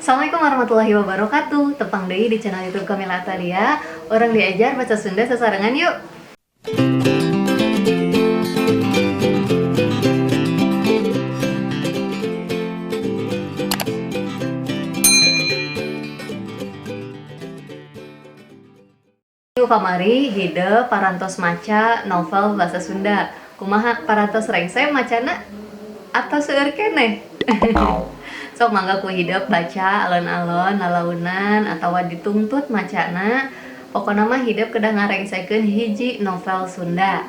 Assalamualaikum warahmatullahi wabarakatuh. Tepang deui di channel YouTube Kamila Atalia. Urang diajar bahasa Sunda sasarengan yuk. Minggu kamari hidep parantos maca novel bahasa Sunda. Kumaha, parantos rengse macana atau seueur keneh? Sok mangga ku hidep baca alon-alon, lalaunan atawa dituntut macana. Pokona mah hidep kedah ngarengsekeun hiji novel Sunda.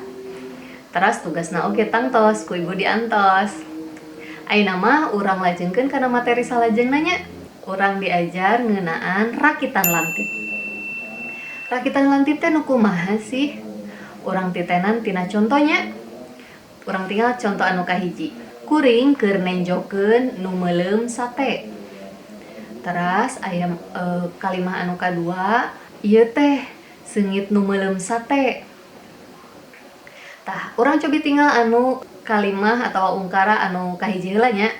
Teras tugasna oge tangtos ku ibu diantos. Ayeuna mah urang lajengkeun kana materi salajengna nya. Urang diajar ngeunaan rakitan lantip. Rakitan lantip teh nu kumaha sih? Urang titenan tina contohnya. Urang tingal contoh anu kahiji. Kuring keur nenjokeun nu meuleum sate. Teras aya kalimah anu kadua, ieu teh seungit nu meuleum sate. Tah, urang cobi tingal anu kalimah atawa ungkara anu kahiji heula nya.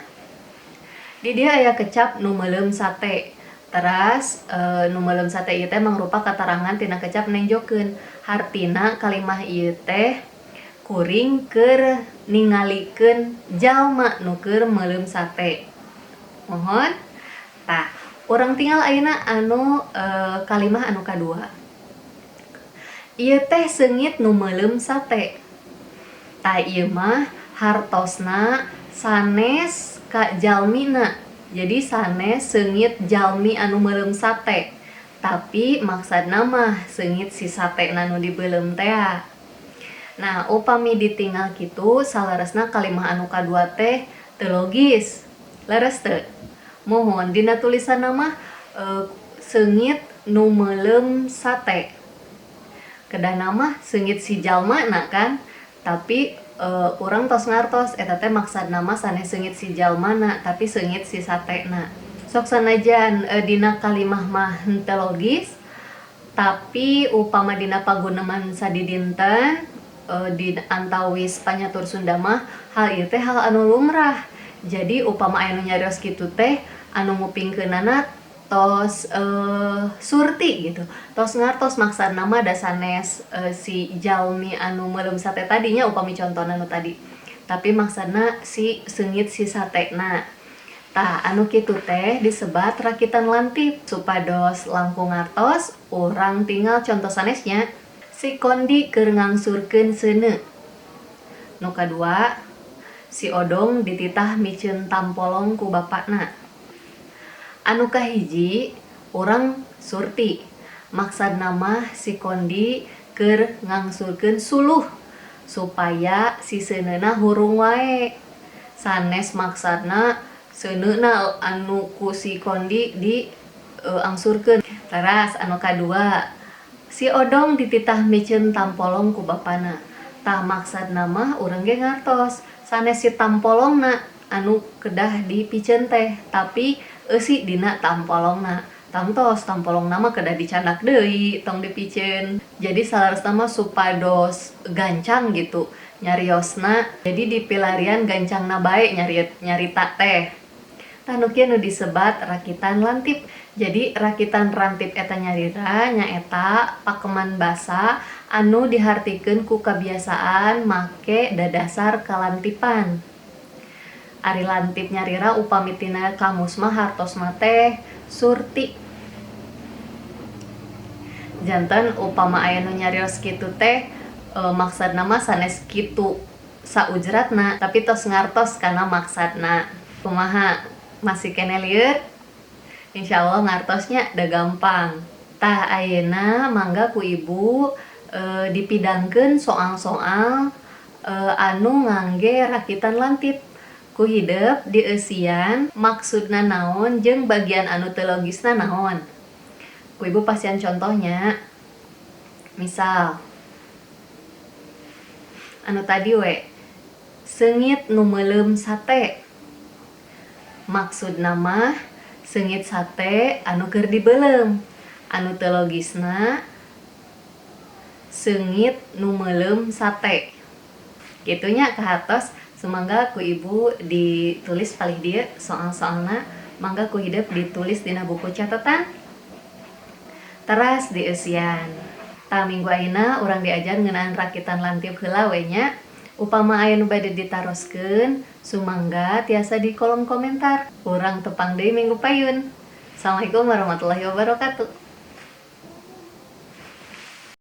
Di dieu aya kecap nu meuleum sate. Teras nu meuleum sate ieu teh mangrupa katarangan tina kecap nenjokeun. Hartina kalimah ieu teh kuring keur ningalikeun jalma nu keur meuleum sate. Mohon. Tah, urang tingal ayeuna anu kalimah anu kadua. Ieu teh seungit nu meuleum sate. Tah, ieu mah hartosna sanes ka jalmina. Jadi sanes seungit jalmi anu meuleum sate. Tapi maksudna mah seungit si satena nu dibeuleum tea. Nah, upami ditinggal kitu saleresna kalimah anu kadua teh teu logis. Leres teu? Mohon, dina tulisanna mah seungit nu meuleum sate. Kedahna mah seungit si jalmana kan? Tapi urang tos ngartos eta teh maksudna mah sanes seungit si jalmana, tapi seungit si satena. Sok sanajan dina kalimah mah henteu logis, tapi upama dina paguneman sadidinten di antawis panyatur Sunda mah hal ieu teh hal anu lumrah. Jadi upama aya nu nyarios kitu teh anu ngupingkeunana tos surti gitu. Tos ngartos maksudna mah da sanes si jalmi anu meuleum sate tadinya upami contona nu tadi. Tapi maksudna si seungit si satena. Tah, anu kitu teh disebat rakitan lantip. Supados langkung ngartos, urang tingal contoh sanesnya. Si Kondi keur ngangsurkeun seuneu. Nu kadua, si Odong dititah miceun tampolong ku bapakna. Anu kahiji, urang surti. Maksudna mah si Kondi keur ngangsurkeun suluh supaya si seuneuna hurung wae. Sanes maksudna seuneuna anu ku si Kondi di angsurkeun. Teras anu kadua, si Odong dititah miceun tampolong ku bapana. Tah, maksudna mah urang ge ngartos sanes si tampolongna anu kedah dipiceun teh, tapi eusi dina tampolongna. Tangtos tampolongna mah kedah dicandak deui, tong dipiceun. Jadi saleresna mah supados gancang gitu nyariosna. Jadi dipilarian gancangna bae nyarita teh. Tah, nu kieu nu disebat rakitan lantip. Jadi rakitan rantip eta nyarira nyaeta pakeman basa anu dihartikeun ku kabiasaan make dadasar kalantipan. Ari lantip nyarira upami tina kamus mah hartosna teh surti. Janten upama aya nu nyarios kitu teh maksudna mah sanes kitu saujratna, tapi tos ngartos kana maksudna. Kumaha, masih keneh lieur? Insyaallah ngartosnya da gampang. Tah, ayeuna mangga ku ibu dipidangkeun soal-soal anu ngangge rakitan lantip. Ku hidep dieusian maksudna naon jeung bagian anu teu logisna naon. Ku ibu pasihan contohnya. Misal anu tadi we, seungit nu meuleum sate. Maksudna mah seungit sate anu keur dibeuleum. Anu teu logisna seungit nu meuleum sate. Kitu nya kahartos. Sumangga ku ibu ditulis palih dieu soal-soalna. Mangga ku hidep ditulis dina buku catatan teras dieusian. Tah, minggu ayeuna urang diajar ngeunaan rakitan lantip heula we nya. Upama aya nu bade ditaroskeun, sumangga tiasa di kolom komentar. Urang tepang deui minggu payun. Assalamualaikum warahmatullahi wabarakatuh.